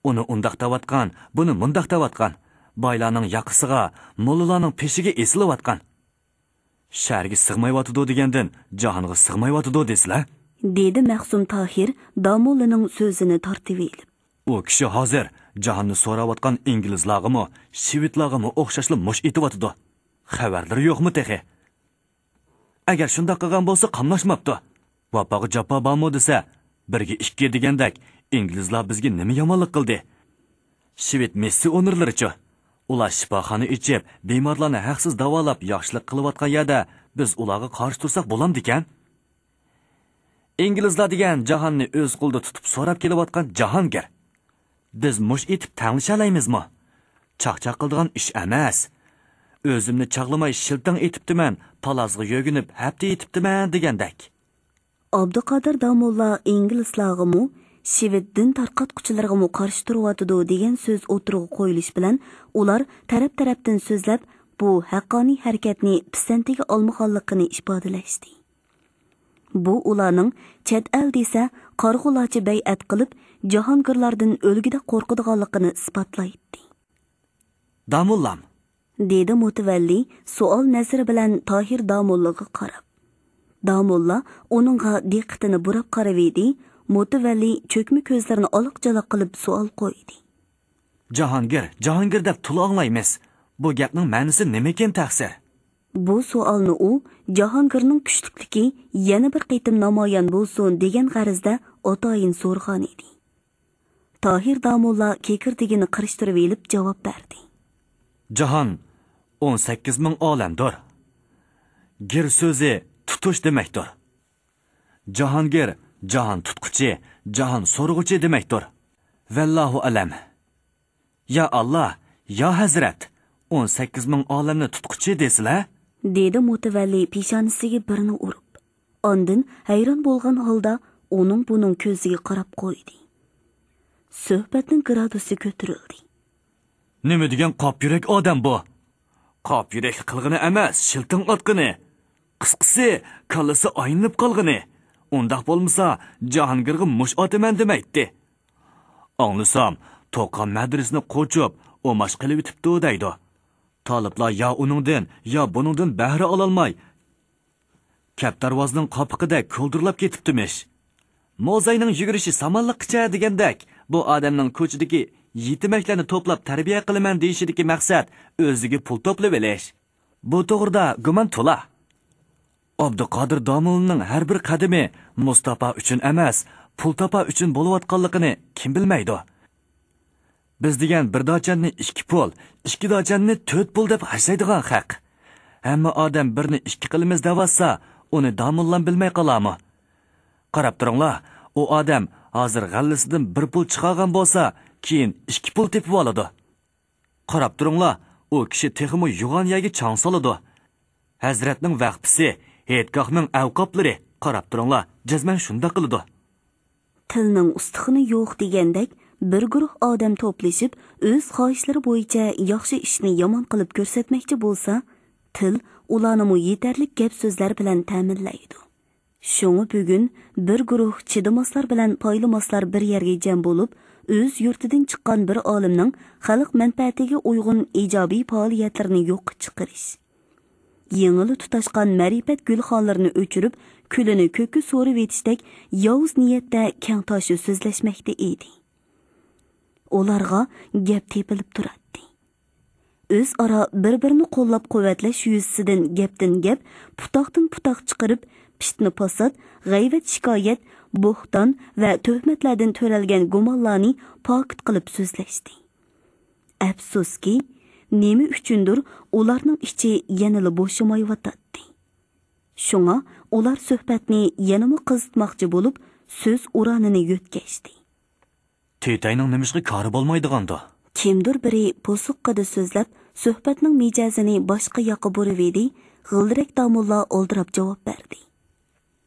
ئۇنى ئۇنداق دەۋاتقان، بۇنى مۇنداق دەۋاتقان. بايلارنىڭ ياقىسىغا، موللىلارنىڭ پېشىگە ئېسىلىۋاتقان. شەھەرگە سىغمايۋاتىدۇ دېگەندىن، جاھانغا سىغمايۋاتىدۇ دېسىلە. دېدى مەخسۇم تاھىر داموللىنىڭ سۆزىنى تارتىۋېلىپ. ئۇ كىشى ھازىر جاھاننى سوراۋاتقان ئىنگلىزلارغىمۇ، شىۋېدلارغىمۇ ئوخشاشلا مۇش ئېتىۋاتىدۇ. خەۋەرلىرى يوقمۇ تېخى؟ ئەگەر شۇنداق قىلغان بولسا قاملاشماپتۇ. ۋاپاغا جاپا بارمۇ دېسە، بىرگە ئىككى دېگەندەك، ئىنگلىزلار بىزگە نېمە يامانلىق قىلدى؟ شىۋېد مىسسىئونېرلىرىچۇ؟ ئۇلار شىپاخانا ئېچىپ، بىمارلارنى ھەقسىز داۋالاپ ياخشىلىق قىلىۋاتقان يەردە بىز ئۇلارغا قارشى تۇرساق بولامدىكەن؟ ئىنگلىزلار دېگەن جاھاننى ئۆز قولىدا تۇتۇپ سوراپ كېلىۋاتقان جاھانگىر. بىز مۇش ئېتىپ تەڭلىشەلەيمىزمۇ؟ چاقچاق قىلىدىغان ئىش ئەمەس. ئۆزۈمنى چاغلىماي شىلتىڭ ئېتىپتىمەن، پالازغا يۆگىنىپ ھەپتە ئېتىپتىمەن دېگەندەك. ئابدۇقادىر داموللا ئىنگلىزلارغىمۇ، شىۋېد دىن تارقاتقۇچىلىرىغىمۇ قارشى تۇرۇۋاتىدۇ دېگەن سۆز ئوتتۇرىغا قويۇلۇشى بىلەن، ئۇلار تەرەپ-تەرەپتىن سۆزلەپ، بۇ ھەققانىي ھەرىكەتنى پىسەنتىگە ئالمىغانلىقىنى ئىپادىلەشتى. بۇ ئۇلارنىڭ چەت ئەل دېسە قارىغۇلارچە بەيئەت قىلىپ، جاھانگىرلاردىن ئۆلگۈدەك قورقىدىغانلىقىنى ئىسپاتلايتتى. داموللام، دېدى مۇتەۋەللى سوئال نەزىرى بىلەن تاھىر داموللىغا قاراپ. داموللا ئۇنىڭغا دىققىتىنى بۇراپ قارىۋىدى، مۇتەۋەللى چۆكمە كۆزلىرىنى ئالاقجالاق قىلىپ سوئال قويدى. جاھانگىر، جاھانگىر دەپ تولا ئاڭلايمىز. بۇ گەپنىڭ مەنىسى نېمىكىن تەقسىر؟ بۇ سوئالنى ئۇ جاھانگىرنىڭ كۈچلۈكلۈكى يەنە بىر قېتىم نامايان بولسۇن دېگەن غەرىزدە ئاتايىن سورىغانىدى. تاھىر داموللا كېكىردىكىنى قىرىشتۇرۇۋېلىپ جاۋاب بەردى. جاھان ئون سەككىز مىڭ ئالەمدۇر. گىر سۆزى تۇتۇش دېمەكتۇر. جاھانگىر، جاھان تۇتقۇچى، جاھان سورىغۇچى دېمەكتۇر. ۋەللاھۇ ئەلەم. يا ئاللا، يا ھەزرەت، ئون سەككىز مىڭ ئالەمنى تۇتقۇچى دېسىلە؟ دېدى مۇتەۋەللى پېشانىسىگە بىرنى ئۇرۇپ. ئاندىن ھەيران بولغان ھالدا ئۇنىڭ بۇنىڭ كۆزىگە قاراپ قويدى. سۆھبەتنىڭ گرادۇسى كۆتۈرۈلدى. نېمە دېگەن قاپ يۈرەك ئادەم بۇ! قاپ يۈرەكلىك قىلغىنى ئەمەس، شىلتىڭ ئاتقىنى. قىسقىسى، كاللىسى ئايلىنىپ قالغىنى. ئۇنداق بولمىسا، جاھانگىرغا مۇش ئاتىمەن دېمەيتتى. ئاڭلىسام، توقا مەدرىسىنى قوچۇپ، ئۇماش قىلىۋېتىپتۇ دەيدۇ. تالىپلار يا ئۇنىڭدىن، يا بۇنىڭدىن بەھرە ئالالماي، كەپتەرۋازنىڭ قاپىقىدەك كولدۇرلاپ كېتىپتىمىش. موزاينىڭ يۈگۈرۈشى سامانلىققىچە دېگەندەك، بۇ ئادەمنىڭ كوچىدىكى يېتىمەكلەرنى توپلاپ تەربىيە قىلىمەن دېيىشىدىكى مەقسەت ئۆزىگە پۇل توپلىۋېلىش. بۇ توغرىدا گۇمان تولا. ئابدۇقادىر داموللىنىڭ ھەر بىر قەدىمى مۇستاپا ئۈچۈن ئەمەس، پۇل تاپا ئۈچۈن بولۇۋاتقانلىقىنى كىم بىلمەيدۇ؟ بىز دېگەن بىر داچەننى ئىككى پۇل، ئىككى داچەننى تۆت پۇل دەپ خەجلەيدىغان خەق. ھەممە ئادەم بىرنى ئىككى قىلىمىز دەۋاتسا، ئۇنى داموللام بىلمەي قالارمۇ؟ قاراپ تۇرۇڭلار، ئۇ ئادەم ھازىر غەللىسىدىن بىر پۇل چىقارغان بولسا، كېيىن ئىككى پۇل تېپىۋالىدۇ. قاراپ تۇرۇڭلار، ئۇ كىشى تېخىمۇ يوغان يەرگە چاڭ سالىدۇ. ھەزرەتنىڭ ۋەخپىسى، ھېيتگاھنىڭ ئەۋقاپلىرى، قاراپ تۇرۇڭلار، جەزمەن شۇنداق قىلىدۇ. تىلنىڭ ئۇستىخىنى يوق دېگەندەك، بىر گۇرۇھ ئادەم توپلىشىپ، ئۆز خاھىشلىرى بويىچە ياخشى ئىشنى يامان قىلىپ كۆرسەتمەكچى بولسا، تىل ئۇلارنىمۇ يېتەرلىك گەپ سۆزلەر بىلەن تەمىنلەيدۇ. شۇڭا بۈگۈن بىر گۇرۇھ چىدىماسلار بىلەن پايلىماسلار بىر يەرگە جەم بولۇپ، ئۆز يۇرتىدىن چىققان بىر ئالىمنىڭ خەلق مەنپەئەتىگە ئۇيغۇن ئىجابىي پائالىيەتلىرىنى يوققا چىقىرىش، يېڭىلا تۇتاشقان مەرىپەت گۈلخانلىرىنى ئۆچۈرۈپ، كۈلىنى كۆككە سورۇۋېتىشتەك ياۋۇز نىيەتتە كەڭ تاشا سۆزلەشمەكتە ئىدى. ئۇلارغا گەپ تېپىلىپ تۇراتتى. ئۆزئارا بىر-بىرىنى قوللاپ-قۇۋۋەتلەش يۈزىسىدىن گەپتىن گەپ، پۇتاقتىن پۇتاق چىقىرىپ، پىتنە-پاسات، غەيۋەت-شىكايەت، بوھتان ۋە تۆھمەتلەردىن تۆرەلگەن گۇمانلارنى پاكىت قىلىپ سۆزلەشتى. ئەپسۇسكى، نېمە ئۈچۈندۇر ئۇلارنىڭ ئىچى يەنىلا بوشىمايۋاتاتتى. شۇڭا ئۇلار سۆھبەتنى يەنىمۇ قىزىتماقچى بولۇپ، سۆز ئۇرانىنى يۆتكەشتى. تېتەينىڭ نېمىشقا كارى بولمايدىغاندۇ؟ كىمدۇر بىرى بوسۇغقىدا سۆزلەپ، سۆھبەتنىڭ مىجەزىنى باشقا ياققا بۇرۇۋىدى، غىلدىرەك داموللا ئالدىراپ جاۋاب بەردى.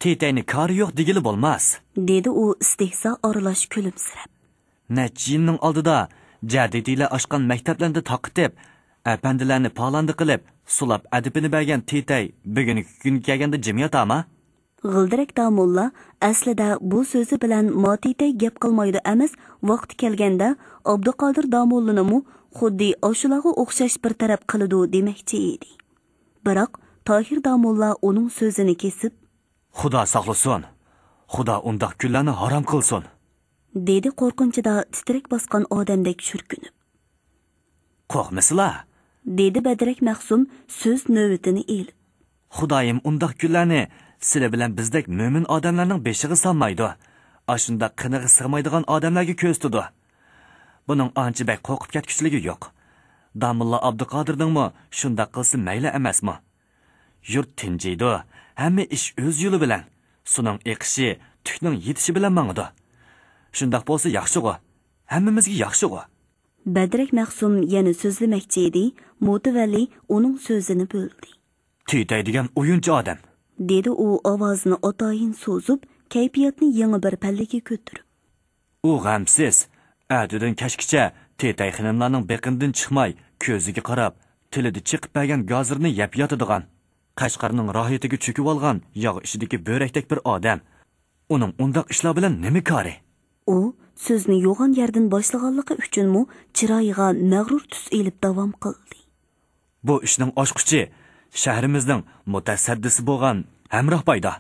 تېتەينى كارى يوق دېگىلى بولماس، دېدى ئۇ ئىستېھزا ئارىلاش كۈلۈمسىرەپ. نەچچە يىلنىڭ ئالدىدا جەدىدىيلەر ئاچقان مەكتەپلەرنى تاقىتىپ، ئەپەندىلەرنى پالاندا قىلىپ، سۇلاپ ئەدىپىنى بەرگەن تېتەي بۈگۈنكى كۈنگە كەلگەندە جىم ياتامۇ؟ غىلدىرەك داموللا ئەسلىدە بۇ سۆزى بىلەن ما تېتەي گەپ قىلمايدۇ ئەمەس، ۋاقتى كەلگەندە ئابدۇقادىر داموللىنىمۇ خۇددى ئاشۇلارغا ئوخشاش بىر تەرەپ قىلىدۇ دېمەكچى ئىدى. بىراق تاھىر داموللا ئۇنىڭ سۆزىنى كېسىپ، خۇدا ساقلىسۇن! خۇدا ئۇنداق كۈنلەرنى ھارام قىلسۇن! دېدى قورقۇنچىدا تىترەك باسقان ئادەمدەك چۈركۈنۈپ. قورقمىسىلا! دېدى بەدرەك مەخسۇم سۆز نۆۋىتىنى ئېلىپ. خۇدايىم ئۇنداق كۈنلەرنى سىلە بىلەن بىزدەك مۆمىن ئادەملەرنىڭ بېشىغا سالمايدۇ. ئاشۇنداق قېنىغا سىغمايدىغان ئادەملەرگە كۆرسىتىدۇ. بۇنىڭ ئانچە بەك قورقۇپ كەتكۈچىلىكى يوق. داموللا ئابدۇقادىرنىڭمۇ شۇنداق قىلسا مەيلى ئەمەسمۇ؟ يۇرت تىنجىيدۇ، ھەممە ئىش ئۆز يولى بىلەن. سۇنىڭ ئېقىشى تۈكنىڭ يېتىشى بىلەن ماڭىدۇ. شۇنداق بولسا ياخشىغۇ، ھەممىمىزگە ياخشىغۇ. بەدرەك مەخسۇم يەنە سۆزلىمەكچى ئىدى، مۇتەۋەللى ئۇنىڭ سۆزىنى بۆلدى. تېتەي دېگەن ئويۇنچى ئادەم، دېدى ئۇ ئاۋازىنى ئاتايىن سوزۇپ، كەيپىياتنى يېڭى بىر پەللىگە كۆتۈرۈپ. ئۇ غەمسىز، ئەتىدىن كەچكىچە تېتەي خېنىملارنىڭ بېقىنىدىن چىقماي، كۆزىگە قاراپ، تىلىدا چېقىپ بەرگەن گازىرنى يەپ ياتىدىغان، قەشقەرنىڭ راھىتىگە چۆكۈۋالغان ياغ ئىچىدىكى بۆرەكتەك بىر ئادەم. ئۇنىڭ ئۇنداق ئىشلار بىلەن نېمە كارى؟ ئۇ سۆزنى يوغان يەردىن باشلىغانلىقى ئۈچۈنمۇ چىرايىغا مەغرۇر تۈس ئېلىپ داۋام قىلدى. بۇ ئىشنىڭ ئاچقۇچى شەھىرىمىزنىڭ مۇتەسەددىسى بولغان ھەمراھ بايدا.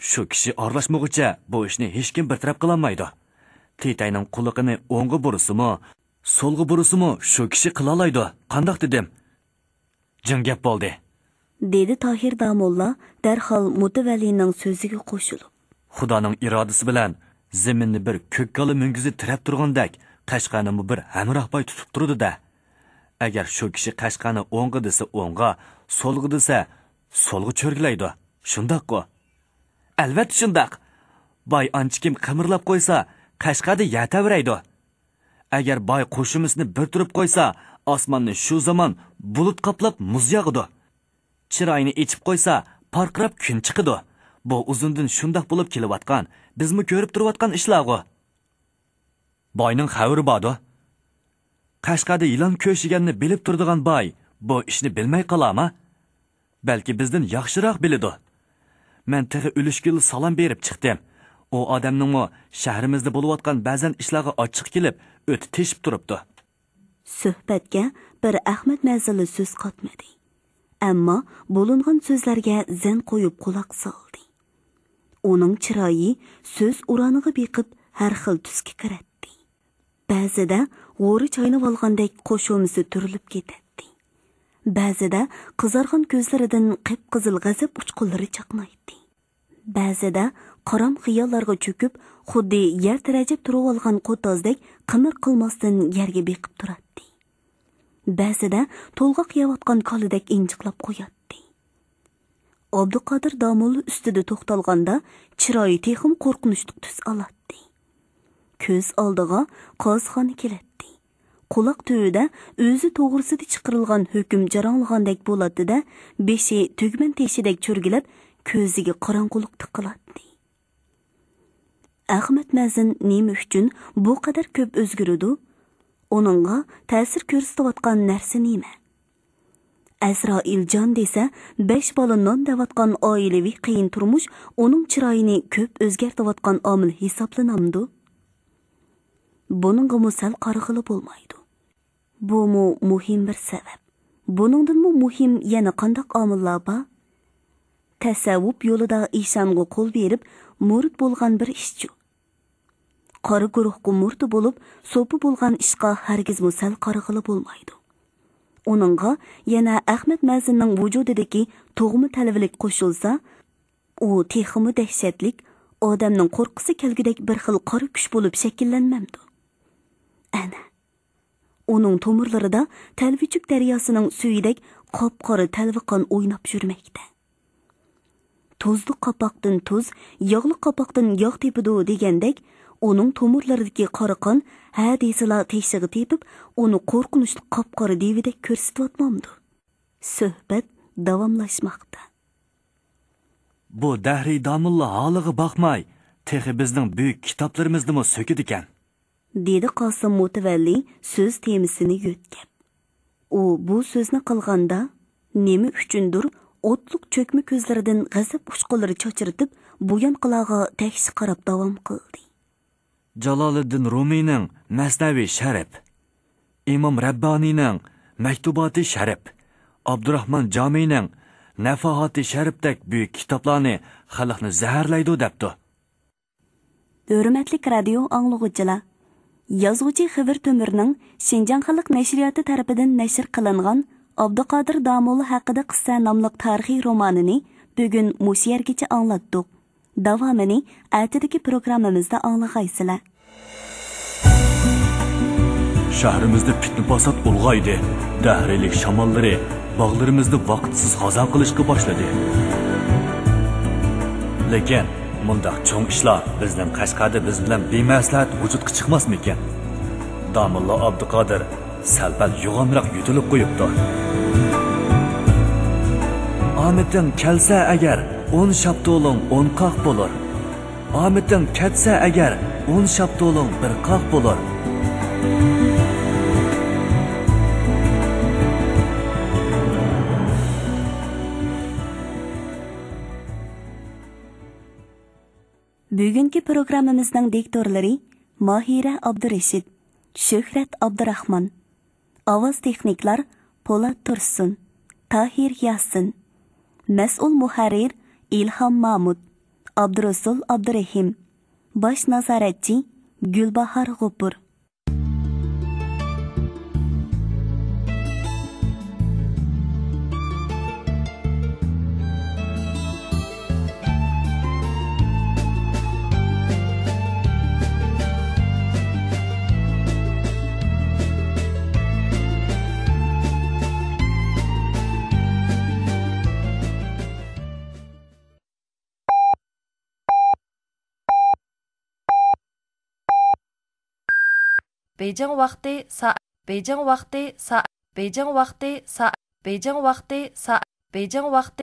شۇ كىشى ئارىلاشمىغۇچە بۇ ئىشنى ھېچكىم بىر تەرەپ قىلالمايدۇ. تېتەينىڭ قۇلىقىنى ئوڭغا بۇرسىمۇ، سولغا بۇرسىمۇ شۇ كىشى قىلالايدۇ. قانداق دېدىم؟ جىڭ گەپ بولدى. دېدى تاھىر داموللا دەرھال مۇتەۋەللىنىڭ سۆزىگە قوشۇلۇپ. خۇدانىڭ ئىرادىسى بىلەن زېمىننى بىر كۆك كالا مۈڭگۈزى تىرەپ تۇرغاندەك، قەشقەرنىمۇ بىر ھەمراھ باي تۇتۇپ تۇرىدۇ-دە. ئەگەر شۇ كىشى قەشقەرنى ئوڭغا دېسە ئوڭغا، سولغا دېسە سولغا چۆرگىلەيدۇ. شۇنداققۇ؟ ئەلۋەتتە شۇنداق. باي ئانچىكىم قىمىرلاپ قويسا، قەشقەردە يەر تەۋرەيدۇ. ئەگەر باي قوشۇمىسىنى بىر تۇرۇپ قويسا، ئاسماننى شۇ زامان بۇلۇت قاپلاپ مۇز ياغىدۇ. چىراينى ئېچىپ قويسا، پارقىراپ كۈن چىقىدۇ. بۇ ئۇزۇندىن شۇنداق بولۇپ كېلىۋاتقان، بىزمۇ كۆرۈپ تۇرۇۋاتقان ئىشلارغۇ. باينىڭ خەۋىرى باردۇ. قەشقەردە يىلان كۆشىگەننى بىلىپ تۇرىدىغان باي بۇ ئىشنى بىلمەي قالارما؟ بەلكى بىزدىن ياخشىراق بىلىدۇ. مەن تېخى ئۈلۈشكىلا سالام بېرىپ چىقتىم. ئۇ ئادەمنىڭمۇ شەھىرىمىزدە بولۇۋاتقان بەزەن ئىشلارغا ئاچچىقى كېلىپ، ئۆتى تېشىپ تۇرۇپتۇ. سۆھبەتكە بىر ئەخمەت مەزىنلا سۆز قاتمىدى. ئەمما بولۇنغان سۆزلەرگە زەن قويۇپ قۇلاق سالدى. ئۇنىڭ چىرايى سۆز ئۇرانىغا بېقىپ ھەر خىل تۈسكە كىرەتتى. بەزىدە غورى چاينىۋالغاندەك قوشۇمىسى تۈرۈلۈپ كېتەتتى. بەزىدە قىزارغان كۆزلىرىدىن قىپقىزىل غەزەپ ئۇچقۇنلىرى چاقنايتتى. بەزىدە قارام خىياللارغا چۆكۈپ، خۇددى يەر تىرەجەپ تۇرۇۋالغان قوتازدەك قىمىر قىلماستىن يەرگە بېقىپ تۇراتتى. بەزىدە تولغاق يەۋاتقان كالىدەك ئىنجىقلاپ قوياتتى. ئابدۇقادىر داموللا ئۈستىدە توختالغاندا، چىرايى تېخىمۇ قورقۇنچلۇق تۈس ئالاتتى. كۆز ئالدىغا قازخانا كېلەتتى. قۇلاق تۈۋىدە ئۆزى توغرىسىدا چىقىرىلغان ھۆكۈم جاراڭلىغاندەك بولاتتى-دە، بېشى تۈگمەن تېشىدەك چۆرگىلەپ، كۆزىگە قاراڭغۇلۇق تىقىلاتتى. ئەخمەت مەزىن نېمە ئۈچۈن بۇ قەدەر كۆپ ئۆزگىرىدۇ؟ ئۇنىڭغا تەسىر كۆرسىتىۋاتقان نەرسە نېمە؟ ئەزرائىل جان دېسە، بەش بالا نان دەۋاتقان ئائىلىۋى قىيىن تۇرمۇش ئۇنىڭ چىرايىنى كۆپ ئۆزگەرتىۋاتقان ئامىل ھېسابلىنامدۇ؟ بۇنىڭغىمۇ سەل قارىغىلى بولمايدۇ. بۇمۇ مۇھىم بىر سەۋەب. بۇنىڭدىنمۇ مۇھىم يەنە قانداق ئامىللار بار؟ تەسەۋۋۇپ يولىدا ئىشانغا قول بېرىپ، مۇرىت بولغان بىر ئىشچى. قارا گۇرۇھقا مۇرىتى بولۇپ، سوپى بولغان ئىشقا ھەرگىزمۇ سەل قارىغىلى بولمايدۇ. ئۇنىڭغا يەنە ئەخمەت مەزىننىڭ ۋۇجۇدىدىكى تۇغما تەلۋىلىك قوشۇلسا، ئۇ تېخىمۇ دەھشەتلىك، ئادەمنىڭ قورققۇسى كەلگۈدەك بىر خىل قارا كۈچ بولۇپ شەكىللەنمەمدۇ؟ ئەنە، ئۇنىڭ تومۇرلىرىدا تەلۋىچۈك دەرياسىنىڭ سۈيىدەك قاپقارا تەلۋە قان ئويناپ يۈرمەكتە. تۇزلۇق قاپاقتىن تۇز، ياغلىق قاپاقتىن ياغ تېپىدۇ دېگەندەك، ئۇنىڭ تومۇرلىرىدىكى قارا قان ھە دېسىلا تېشىغا تېپىپ، ئۇنى قورقۇنچلۇق قاپقارا دېۋىدەك كۆرسىتىۋاتمامدۇ؟ سۆھبەت داۋاملاشماقتا. بۇ دەھرىي داموللا ھالىغا باقماي، تېخى بىزنىڭ بۈيۈك كىتابلىرىمىزنىمۇ سۆكىدىكەن. دېدى قاسىم مۇتەۋەللى سۆز تېمىسىنى يۆتكەپ. ئۇ بۇ سۆزنى قىلغاندا، نېمە ئۈچۈندۇر ئوتلۇق چۆكمە كۆزلىرىدىن غەزەپ ئۇچقۇنلىرى چاچرىتىپ، بۇ يانقىلارغا تەكشى قاراپ داۋام قىلدى. جالالىدىن رۇمىينىڭ مەسنەۋى شەرىپ، ئىمام رەببانىينىڭ مەكتۇباتى شەرىپ، ئابدۇراخمان جامىنىڭ نەفاھاتى شەرىپتەك بۈيۈك كىتابلارنى خەلقنى زەھەرلەيدۇ دەپتۇ. ھۆرمەتلىك رادىيو ئاڭلىغۇچىلار، يازغۇچى خېۋىر تۆمۈرنىڭ شىنجاڭ خەلق نەشرىياتى تەرىپىدىن نەشر قىلىنغان ئابدۇقادىر داموللا ھەققىدە قىسسە ناملىق تارىخىي رومانىنى بۈگۈن مۇشۇ يەرگىچە ئاڭلاتتۇق. داۋامىنى ئەتىدىكى پروگراممىمىزدا ئاڭلىغايسىلەر. شەھىرىمىزدە پىتنە-پاسات ئۇلغايدى. دەھرىيلىك شاماللىرى باغلىرىمىزنى ۋاقىتسىز خازان قىلىشقا باشلىدى. لېكىن مۇنداق چوڭ ئىشلار بىزنىڭ قەشقەردە بىز بىلەن بىمەسلىھەت ۋۇجۇدقا چىقماسمىكىن؟ داموللا ئابدۇقادىر سەل-پەل يوغانراق يۆتىلىپ قويۇپتۇ. ئامىتىڭ كەلسە ئەگەر، ئون شاپتۇلۇڭ ئون قاق بولۇر. ئامىتىڭ كەتسە ئەگەر، ئون شاپتۇلۇڭ بىر قاق بولۇر. بۈگۈنكى پروگراممىمىزنىڭ دىكتورلىرى ماھىرە ئابدۇرېشىت، شۆھرەت ئابدۇراخمان. ئاۋاز تېخنىكلار پولات تۇرسۇن، تاھىر ياسىن. مەسئۇل مۇھەررىر ئىلھام مامۇت، ئابدۇرۇسۇل ئابدۇرېھىم. باش نازارەتچى گۈلباھار غوپۇر. بېيجىڭ ۋاقتى سائەت، بېيجىڭ ۋاقتى سائەت، بېيجىڭ ۋاقتى سائەت، بېيجىڭ ۋاقتى سائەت، بېيجىڭ ۋاقتى